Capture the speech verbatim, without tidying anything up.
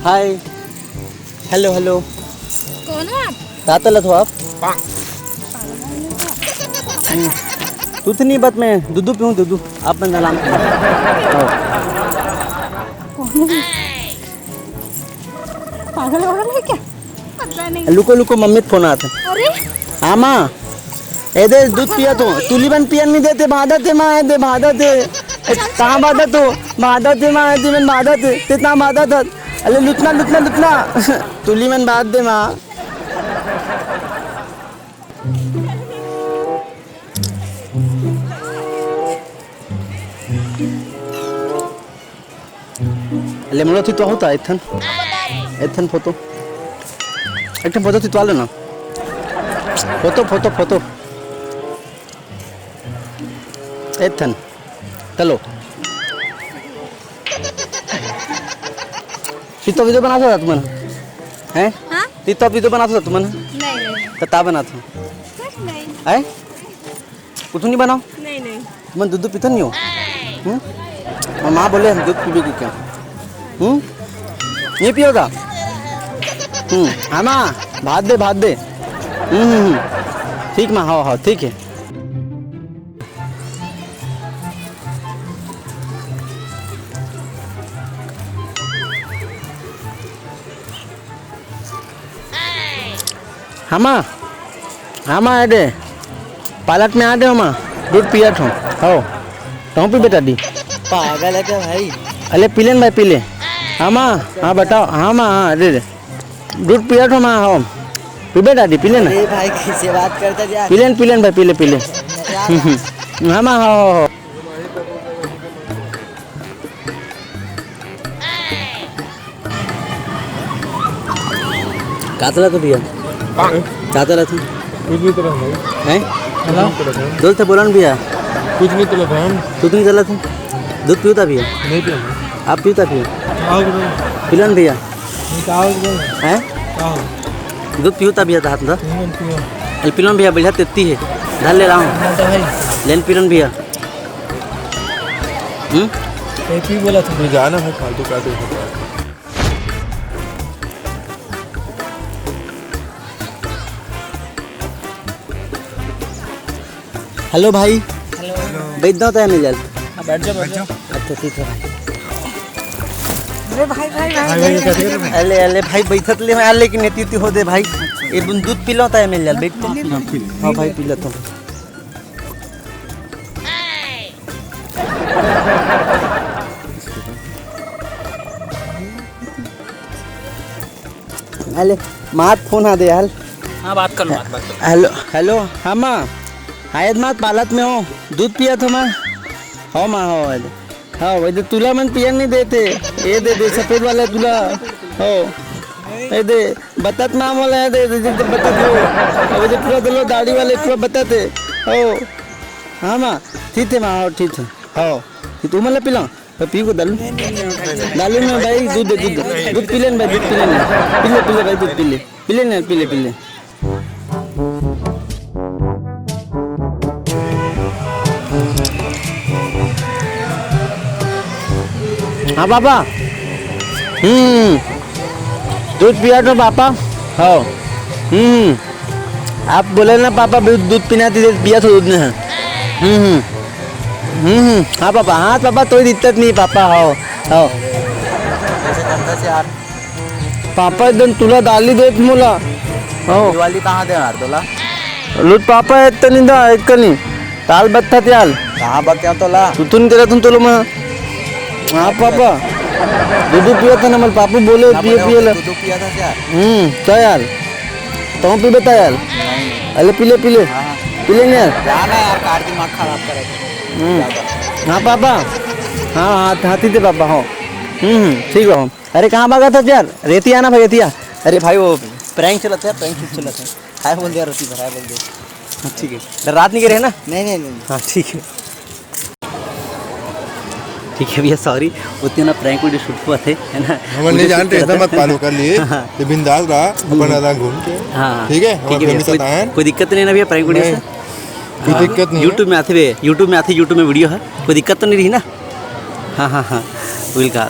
हाय। Hello, hello. कौन हो आप? का तलत हो आप? हम्म। तू तो नहीं, बात मैं दूधू पीऊँ, दूधू। आप मैं नाम। कौन है? पागल वागल है क्या? पता नहीं। लुको, लुको, मम्मी फोन आत हे। अरे। हाँ माँ, ए दे दूध पियत हो, तुली मन पियन नहीं देते, बांधत हे माँ, ए दे बांधत हे। ए, कहाँ बांधत हो? बांधत हे माँ, ए दे मन बांधत हे, ते कहाँ बांधत हस? अरे लुतना, लुतना, लुतना। तुली मन बांध दे माँ। ले मोला खिंचवाहू ता, एक ठन, एक ठन फोटो, एक ठन फोटो खिंचवा लेना। Photo, photo, photo. एक ठन। चलो। TikTok video बनाथो तुमन? हैं? हाँ? TikTok video बनाथो तुमन? नहीं, नहीं। तो का बनाथो? कुछ नहीं। हैं? कुछ नहीं बनाओ? नहीं, नहीं। तुमन दूध, दूध पीथो नहीं हो? हम्म? और माँ बोले हम दूध पीबे की क्या? हम्म? नहीं पियोगा? हम्म, हाँ माँ, भात दे, भात दे। हम्म, हम्म, हम्म। ठीक माँ, हाँ, हाँ, ठीक है। हमा, हमा, आ दे, पालक में आ दे, हमा, दूध पियत हो, हो, तुम पी बेटा दी। पागल है क्या भाई? अरे पी लेन भाई, पी ले। हमा, हाँ बताओ, हमा, हाँ, दे दे। दूध पियत हो माँ, हो। पीबे दादी, पी लेना। अरे भाई, कैसे बात करता जा? पी लेन, पी लेन भाई, पी ले, पी ले। हम्म, हम्म। हाँ माँ, हो, हो, हो। का तलत हो भैया? का तलत हो? कुछ नहीं तलत भाई। हैं? हाँ? कुछ नहीं तलत है। बोल तो बोला ना भैया। कुछ नहीं तलत है हम। तू तो नहीं तलत हो? दूध पीता भैया? नहीं पिया। आप पीता भैया? आओ भैया। पिलन भैया? नहीं, आओ भैया। हैं? आओ। दूध पीता भैया, तो हाथ में। नहीं, नहीं पियो। अरे पिलन भैया, बढ़िया तेती है। धर ले रहा हूँ। हाँ, तो भाई। लेन पिलन भैया। हम्म? ये पी बोला था। तू जाना भाई, फालतू का दूध। हेलो भाई। हेलो। बैठ दो तो मिल जाए। हाँ, बैठ जाओ, बैठ जाओ। अच्छा, ठीक है भाई। अरे भाई, भाई, भाई, भाई, भाई, भाई, भाई। अले, अले भाई, बैठत ले मैं, लेकिन एती, एती हो दे भाई। ये बुन दूध पी लो तो मिल जाए, बैठ। हाँ, पी लो। हाँ भाई, पी लेता हूँ। अले, मात फोन आ दे यार। हाँ, बात कर लो, बात, बात कर लो। हेलो, हेलो, हाँ माँ, हाँ, ये मात पालत में हो, दूध पिया थो माँ। हो माँ, हो, अले। हाँ, वही तो तुला मन पिया नहीं देते, ये दे दे, सफेद वाला तुला, हो, ये दे, बतात माँ बोला है, दे दे, दे दे, बतात हो, अभी तो पूरा दलो दाढ़ी वाले पूरा बतात है, हो, हाँ माँ, ठीक है माँ, हो, ठीक है, हो, ये तू मतलब पिला। तो पी को दालू। दालू में भाई दूध दे, दूध दे। दूध पी लेन भाई, दूध पी लेन। पी ले, पी ले भाई, दूध पी ले। पी लेन, पी ले, पी ले। हाँ पापा। हम्म। दूध पिया तो पापा। हाँ। हम्म। आप बोले ना पापा, दूध, दूध पीना थी, पिया तो दूध नहीं है। हम्म, हम्म। हम्म, हम्म। हाँ पापा, हाँ पापा, कोई दिक्कत नहीं पापा, हाँ, हाँ। पापा एकदम तुला दाली देत मोला। हाँ। ये वाली कहाँ दे यार तोला? लूट पापा, एक तो नहीं दा, एक का नहीं। ताल बत्था त्याल। कहाँ बत्या तोला? सुतुन तेरा तुम तोलो मैं। हाँ पापा। दूध पिया था ना, मेरे पापा बोले, ना पिए, बोले, पिए ला। दूध पिया था क्या? हम्म, क्या यार? तुम पी बता यार। नहीं। अरे पी ले, पी ले। हाँ। पी लेंगे यार। जाना यार, कार दिमाग खराब करे। हम्म। हाँ पापा। हाँ, हाँ, हाथी दे पापा, हाँ। हम्म, हम्म, ठीक है। अरे कहाँ भागा था यार? रेती आना भाई, रेती आ। अरे भाई, वो prank चलत है, prank shoot चलत है। हाय बोल दिया, रेती पर हाय बोल दिया। ठीक है। डरात नहीं करे ना? नहीं, नहीं, नहीं। हाँ, ठीक है। ठीक है भैया, sorry, उतने ना prank video shoot हुआ थे, है ना? हम नहीं जानते, इतना मत पालो कर लिए। हाँ, हाँ। ये बिंदास रहा, अपन हम्म। आराम घूम के। हाँ, ठीक है, ठीक है भैया, कोई, कोई दिक्कत नहीं ना भैया, prank video से? कोई हाँ, दिक्कत नहीं है। YouTube में आते भैया, YouTube में आते, YouTube में video है, कोई दिक्कत तो नहीं रही ना? हाँ, हाँ, हाँ, बिल्कुल।